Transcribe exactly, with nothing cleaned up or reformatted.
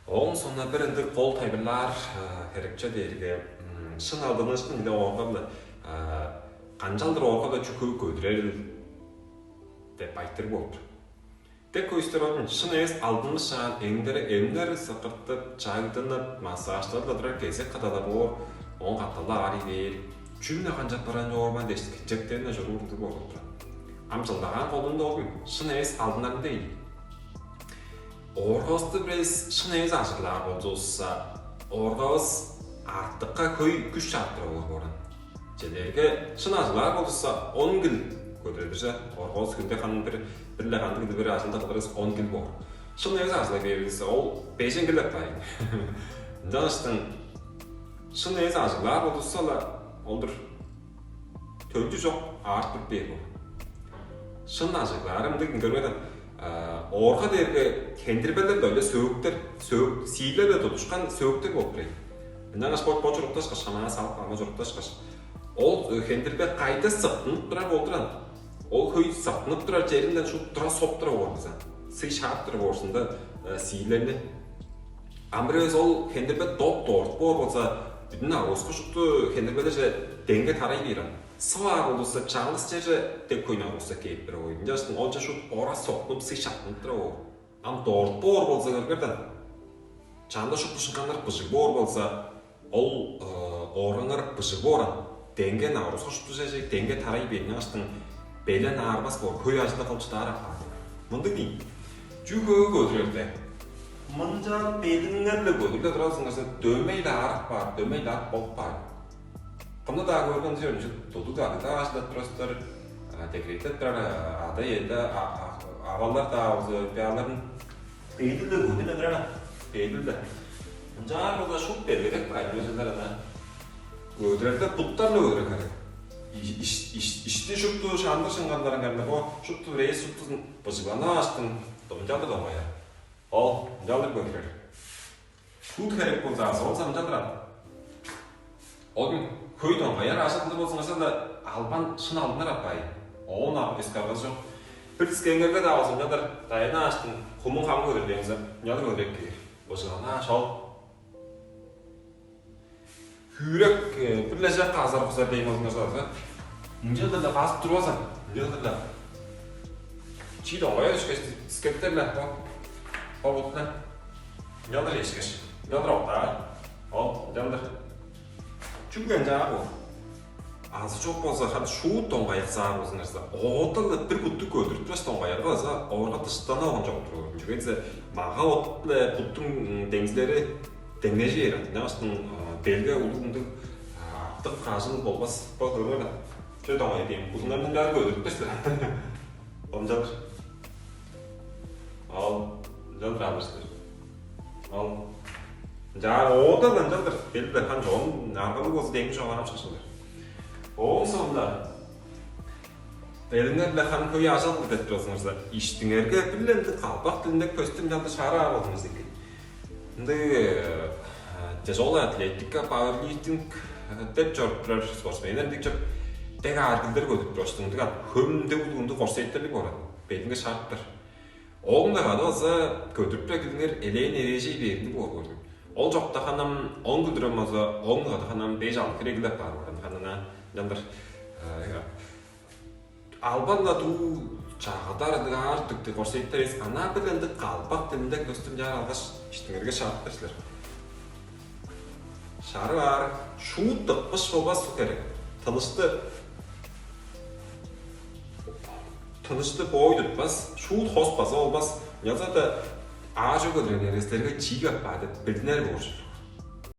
Ооң соонда бир ындыг кол тайылбырлаар херекче дээрге, шын алдынышкын-биле оорга-биле, канчалдыр оорга-биле чүкү көдүрерил деп айтырыг болуп тур. Дег көстер оон шын эвес алдынышаан эңдере эмнер сыкыртып, чагдынып, массажтадып-ла турар кезек кадалар боор, оон каталаар ийи бээр, чүм-не канчап бараан чоор мен дээш, кичектен-не чоруур ындыг болуп турар. Ам чылдагаан колунда ол шын эвес алдынарында ийин. Ооргавысты бирээвис шын эвес ажыглаар болзувусса, ооргавыс артыкка хөй күш чарыттырып алыр боор. Чедерге шын ажыглаар болзувусса, он кил көдүредирже, ооргавыс хүнде ханы бир бир-ле кандыг-дыр бир ажылды кылырывыс он кил боор. Шын эвес ажыглай бээривиссе, ол бежен кил деп каайн. Ынчангаштың шын эвес ажыглаар болзувусса-ла, ол-дур төлчү чок аарып туруп бээр боор. Шын ажыглаары мындыг көрбеден, оорга дээрге хендирбелер-ле, өйле сөөктер, сөөк сиирлер-биле тудушкан сөөктер болуп турар. Ынчангаш бо бо чурукташкаш, хамаа салып ама чурукташкаш, ол хендирбе кайда сыктынып турар болдуран, ол хөй сыктынып турар черинден шуут тура соп тура боор база. Сый шаап тура боорзунда сиирлерни. Ам бир эвес ол хендирбе доп доорт боор болза, бүдүн агуска шупту хендирбелерже деңге тарай бээр ам. Сываар болза, чаңгыс черже дег хөйнү агуска кээп бир ой. Ынчаштың олча шут ора соктунуп, сый шактынып тура боор. Ам доорт боор болза, көргерден, чанда шупту шыңганнар быжыг боор болза, ол оораңар быжыг бооран, деңге агуска шупту черже деңге тарай бээр. Ынчаштың белен аарбас боор, хөй ажылда кылчыдаар апаар. Мындыг дейн. Чү хөөгү көдүрерде? Мынча белиңер-биле көдүрле турарыңарза, дөмей-ле аарып каар, дөмей-ле ап болуп каар. Кымны-даа көрген чүве, тудуг-даа ажылдап турастар, декреттеп турар ада-иеде, авалар-даа болза, бяларын эдилде көдүле турар, эдилде. Ынчаар болза шуп бергедек баар, өзүлер ана. Көдүрерде буттарны көдүрер херек. Ишти шупту шандыр шыңганнарың кырында, бо шупту бирээзи шуптузун быжыгланааштың, ынчалдыр доңгаяр. Ол ынчалдыр көдүрер. Шуут херек болза, азы ол самча турар. Ол хөй доңгаяр ажылында болзуңарза-даа, албан шын алдынар апаар. Оон ап эскаргазы чок. Бир дискеңерге-даа болза, ынчалдыр дайынааштың, хумун хамы көдүрлээнза, ынчалдыр көдүреп кээр. Быжыгланааш ол. Хүрек бир-ле чак азар-кузар дээн болзуңарза, ынчалдыр-ла базып турбазан, ынчалдыр-ла. Чиит оңгая өшкеш, дискектер-ле, бо, бо бут-ла. Ынчалдыр эшкеш, ынчалдыр октаар. Ол ынчалдыр. Чүгле ынчаар боор. Азы чок болза, харын шуут доңгаяк саар болзуңарза, оодал-ла бир бутту көдүрүп тураш доңгаяр база оорга дыштана болган чок турар. Чүге дизе мага от-биле буттуң деңзилери деңнежи бээр. Ынчангаштың белге улуг ындыг артык ажыл болбас. Бо көрүңер-ле. Чү доңгай дейм, кузуңарның чаары көдүрүптер силер. Ынчалдыр. Ал ынчалдыр алыр силер. Ал ынчаар оодал ынчалдыр. Белдер хан чон аргалыг болза, деңги чогаарам шашылыр. Ооң соонда белиңер-биле хан хөй ажал кылдырып турасыңарза, иштиңерге бир-ле ындыг калбак дилинде көстүм чалды шаараар болуңуз экен. Ындыг тяжелая атлетика, пауэрлифтинг деп чоруп турар спортсменнер ындыг чоп, дег ааргылдыр көдүп тураштың, ындыг хөмде улуунду корсеттерлиг болар. Белинге шаарыптар. Оон-даа кады база көдүрүп-ле килиңер, элээн эвээжей бээриндиг боор көрдүм. Ол чокта ханам он күндүрем база, оон кады ханам беш алды хире килеп баар көрдүм. Ханана чандыр албан-на дуу чагыдар ындыг аар дүктү корсеттер эс, анаа бир ындыг калбак дилинде көстүм чаар алгаш, иштиңерге шаап берсилер. Шары аар шуут тыкпыш болбас керек. Тынышты тынышты боой тутпас, шуут хос база болбас. Ынчалза-даа аажок өлүреңнерге силерге чиик аппаа деп билдинер боор чүве.